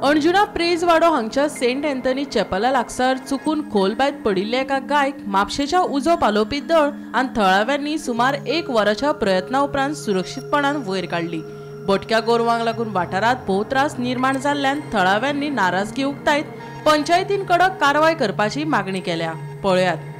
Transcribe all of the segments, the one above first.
अंजुणा प्रेजवाडो हांगच्या Saint Anthony चॅपला लागसार चुकून खोलबायत पडिल्ल्या एका गायक म्हापशेच्या उजो पालोवपी दळ आनी थळाव्यांनी सुमार एक वराच्या प्रयत्ना उपरांत सुरक्षीतपणान वयर काडली. भटक्या गोरवांक लागून वाठारांत भोव त्रास निर्माण जाल्ल्यान थळाव्यांनी नाराजगी उक्तायत पंचायतीन कडक कारवाय करपाची मागणी केल्या. पळयात.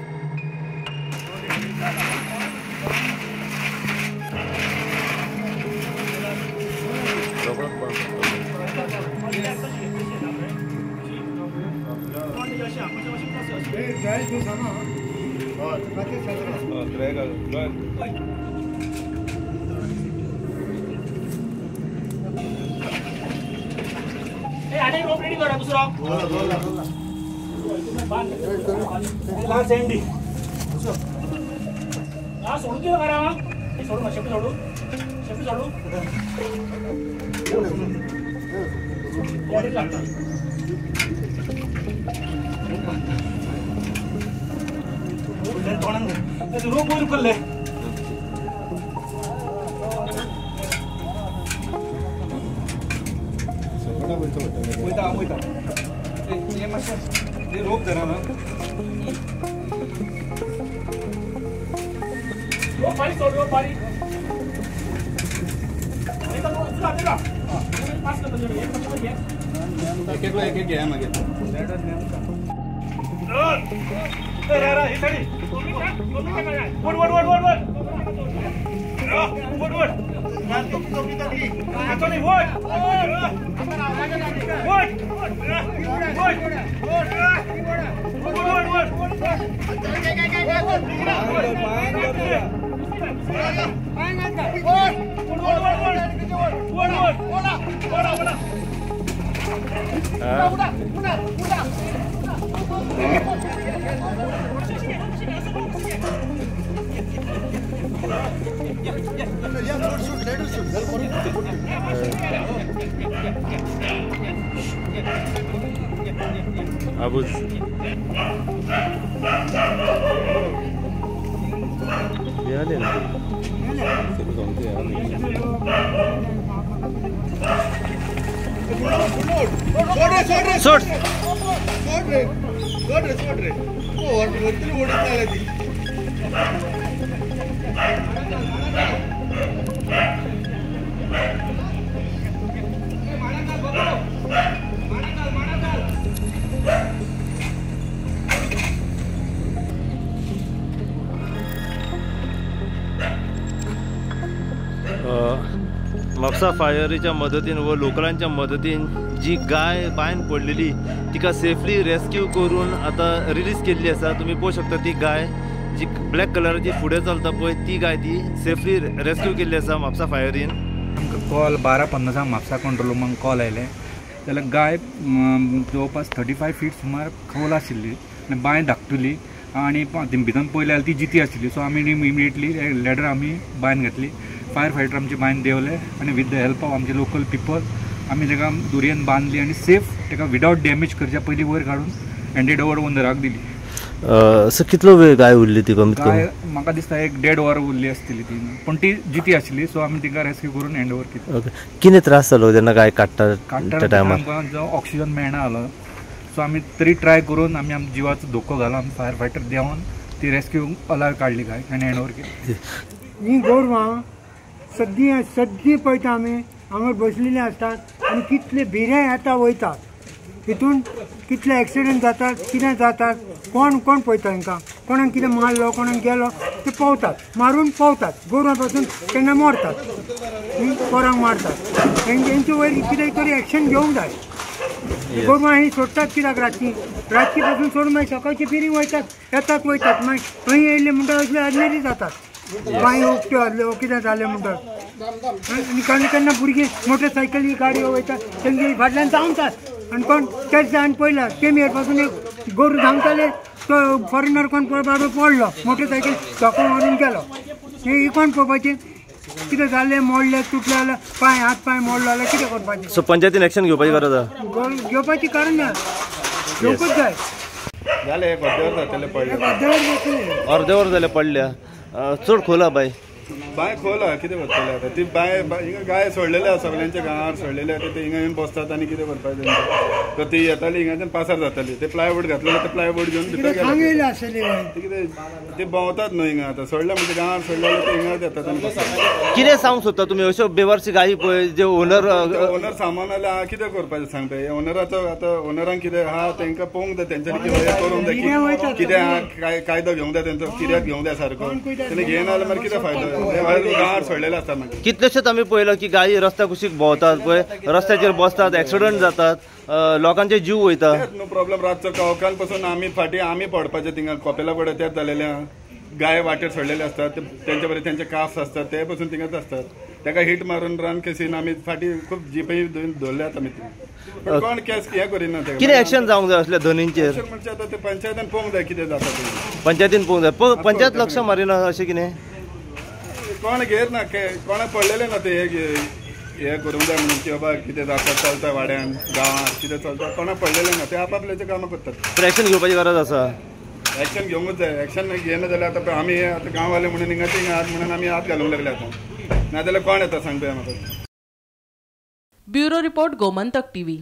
आबूज सोड म्हापसा फायरीच्या मदतीन व लोकलांच्या मदतीन जी गाय बांयन पडलेली तिका सेफली रेस्क्यू करून आतां रिलीज केल्ली आसा. तुमी पळोवंक शकता ती गाय जी ब्लॅक कलराची फुडें चलता पळय ती गाय ती सेफली रेस्क्यू केल्ली आसा म्हापसा फायरीन. आमकां कॉल 12:50 म्हापसा कंट्रोल रुमाक कॉल आयले जाल्यार गाय जवळपास 35 फीट सुमार खोल आशिल्ली आनी बांय धाकटुली आनी भितर पळयली जाल्यार ती जिती आशिल्ली. सो आमी इमिडिएटली लॅडर आमी बांयन घातली. फायर फायटर आमचे बांयन देंवले आनी विथ the help of आमचे लोकल पिपल आमी ताका दोरयेन बांदली आनी सेफ ताका विदावट डॅमेज करच्या पयलीं वयर काडून हँडेड ओवर ओनराक दिली. सो कितलो वेळ गाय उरली ती? कमीत कमी गाय म्हाका दिसता 1.5 वर उरली आसतली ती, पूण ती जिती आशिल्ली. सो आमी तिका रेस्क्यू करून हँड ओवर केली. ओके, कितें त्रास जालो जेन्ना गाय काडटा त्या टायमार? आमकां जो ऑक्सिजन मेळना जालो. सो आमी तरी ट्राय करून आमी आमच्या जिवाचो धोको घालो. आमी फायर फायटर देंवन ती रेस्क्यू अलाव काडली गाय आनी हँड ओवर केली. ही गोरवां सद्दी सद्दी पळयता आमी हांगा बसलेली आसतात आनी कितले भिरें येता वयतात, हितून कितले एक्सिडंट जातात, कितें जातात, कोण कोण पळयता हांकां, कोणाक कितें मारलो कोणाक गेलो ते पोवतात, मारून पोवतात. गोरवां पासून केन्ना मरतात, पोरांक मारतात. हेंचे वयर कितें तरी एक्शन घेवंक जाय. गोरवां ही सोडटात कित्याक रातची, रातची पासून सोडून मागीर सकाळची फिरींग वयतात, येतात वयतात, मागीर खंय येयले म्हणटा असले आदलेरी जातात, बांय उकत्यो आसल्यो कितें जालें म्हणटात. आनी केन्ना केन्ना भुरगीं मोटरसायकली गाडयो वयतात तेंगे फाटल्यान धांवतात आनी कोण तेच जावन पळयला केमियर पासून एक गोरू धांवताले, तो फॉरेनर कोण बाबा पडलो, मोटरसायकल धोको मारून गेलो. हे कोण पळोवपाचें कितें जालें, मोडलें तुटलें जाल्यार पांय हात पांय मोडलो जाल्यार कितें करपाचें? सो पंचायतीन एक्शन घेवपाची गरज आसा, घेवपाची कारण ना, घेवकूच जाय. अर्देवर जालें पडल्या, चड खोला बाय. बांय खोल आहा, कितें करतले आतां? ती बांय हिंगा गाय सोडलेले आसा, सगळ्यांच्या गांवार सोडलेले आसा, ते हिंगा येवन बसतात आनी कितें करपाचें? तर ती येताली हिंगाच्यान पासार जाताली, ते प्लायवूड घातलेले, ते प्लायवूड घेवन भितर गेले. ते कितें ते भोंवतात न्हू हिंगा, आतां सोडल्या म्हणजे गांवार सोडलेले ते हिंगा येतात आनी बसतात. कितें सांगूंक सोदता तुमी अश्यो बेवारशी गायी पळय जे ओनर ओनर सामान जाल्यार कितें करपाचें सांगता? ओनराचो आतां ओनरांक कितें आहा तेंकां पळोवंक जाय, तेंच्यांनी कितें करूंक जाय, कितें आहा कायदो घेवंक जाय, तेंचो किऱ्याक घेवंक जाय सारको. तेणी घेयना जाल्यार मागीर कितें फायदो? गांवार सोडलेले आसता. मागीर कितलेशेच आमी पळयलां की गायी रस्त्या कुशीक भोंवतात पळय, रस्त्याचेर बसतात, एक्सिडंट जातात, लोकांचे जीव वयता. न्हू प्रॉब्लम रातचो काल पासून आमी फाटीं आमी पडपाचे थिंगा कोपेला कडेन तेच जालेले आहा. गाय वाटेर सोडलेले आसतात, तेंच्या बरें तेंचे काफ्स आसतात, ते पसून थिंगाच आसतात. तेका हिट मारून रान केसीन आमी फाटीं खूब जिपय दवरल्यात आमी ती, पण कोण केस हें करिना. कितें एक्शन जावंक जाय असल्या धनींचेर? म्हणजे आतां ते पंचायतीन पळोवंक जाय कितें जाता तें. पंचायतीन पळोवंक जाय. पंचायत लक्ष मारिना अशें कितें? कोण घेत ना, कोणाक पडलेलें ना ते हें करूंक जाय म्हणून की बाबा कितें जाता चलता वाड्यान गांवांत कितें चलता, कोणाक पडलेलें ना, ते आपआपल्याचें कामां करतात. एक्शन घेवपाची गरज आसा. एक्शन घेवंकूच जाय. एक्शन घेयना जाल्यार आतां आमी आतां गांववाले म्हणून हिंगा थिंगा आहात म्हणून आमी हात घालूंक लागले आतां, नाजाल्यार कोण येता सांगता म्हाका? Bureau report, Gomantak TV.